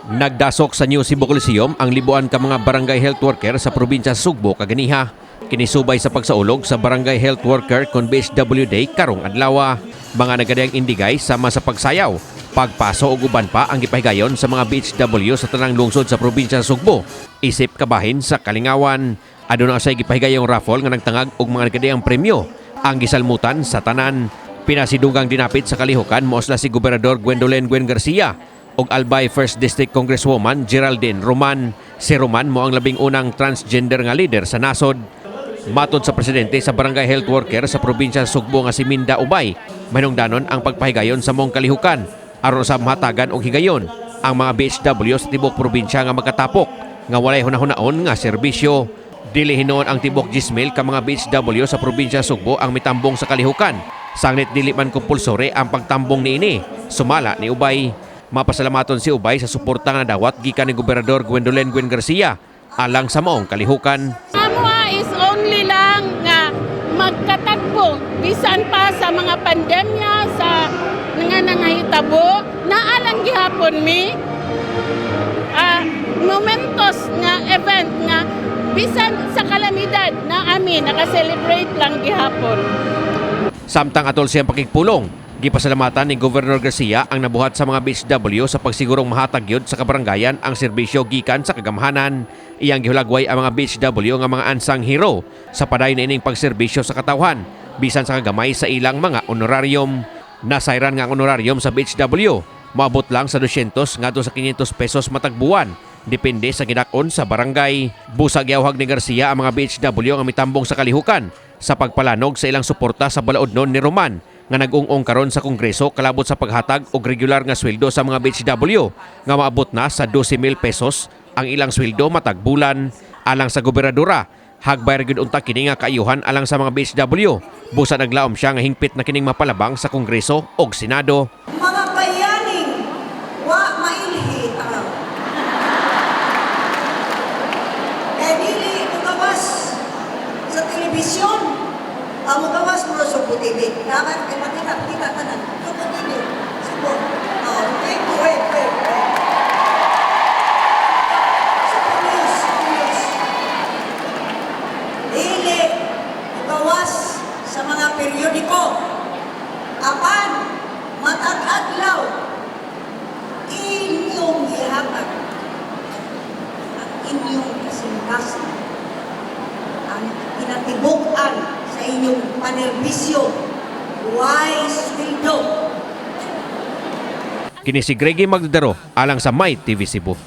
Nagdasok sa New Cebu Coliseum ang libuan ka mga barangay health worker sa probinsya sa Sugbo kaganiha. Kini subay sa pagsaulog sa Barangay Health Worker kon BHW Day karong adlaw. Mga nagadayang indigay sama sa pagsayaw, pagpaso ug uban pa ang gipahigayon sa mga BHW sa tanang lungsod sa probinsya sa Sugbo. Isip kabahin sa kalingawan. Aduna usay gipahigayong raffle nga nagtangag og mga nagadayang premyo ang gisalmutan sa tanan. Pinasidunggang dinapit sa kalihukan moosla si Gobernador Gwendolyn Gwen Garcia ug Albay 1st District Congresswoman Geraldine Roman. Si Roman mao ang labing unang transgender nga leader sa nasod. Matod sa presidente sa Barangay Health Worker sa probinsya sa Sugbo nga si Minda Ubay, mahinungdanon ang pagpahigayon sa maong kalihukan aron sa mahatagan og higayon ang mga BHW sa tibok probinsya nga magkatapok nga walay hunahunaon nga serbisyo. Dili hinuon ang tibok 10,000 ka mga BHW sa probinsya sa Sugbo ang mitambong sa kalihukan. Sangnit dili man compulsory ang pagtambong niini. Sumala ni Ubay. Mapasalamaton si Ubay sa suporta nga nadawat gikan ni Gobernador Gwendolyn Gwen Garcia alang sa maong kalihukan. Amoa is only lang nga magkatagbo bisan pa sa mga pandemya, sa nga nangahitabo, naa lang gihapon mi momentos nga event nga bisan sa kalamidad na ami naka-celebrate lang gihapon. Samtang atol siyang pakigpulong, gipasalamatan ni Governor Garcia ang nabuhat sa mga BHW sa pagsigurong mahatag gyud sa kabaranggayan ang serbisyo gikan sa kagamhanan. Iyang gihulagway ang mga BHW nga mga unsung hero sa padayon niining pagserbisyo sa katawhan bisan sa kagamay sa ilang mga honorarium. Nasayran nga ang honorarium sa BHW moabot lang sa 200 ngadto sa 500 pesos matag buwan depende sa gidak-on sa barangay. Busag giawhag ni Garcia ang mga BHW nga mitambong sa kalihukan sa pagpalanog sa ilang suporta sa balaodnon ni Roman nga nag-ung-ong karon sa Kongreso kalabot sa paghatag og regular nga sweldo sa mga BHW nga maabot na sa 12,000 pesos ang ilang sweldo matag bulan. Alang sa gobernadora, hagbay ra gyud unta kini nga kaayuhan alang sa mga BHW. Busa naglaom siya nga hingpit na kining mapalabang sa Kongreso og Senado. Mga bayaning wa mailhi ang eh dili mugawas sa telebisyon. Ang mugawas mo sa Sugbo TV. Tama kay makita kita tanan. Sugbo TV. Sugbo. Oh, wait, wait, wait, wait. Sugbo News, Sugbo News. Dili mugawas sa mga periodiko. Apan matag adlaw inyong gihatag ang inyong kasing-kasing, ang kinatibuk-an sa inyong panerbisyo, way sweldo. Kini si Greggy Magdadaro alang sa My TV Cebu.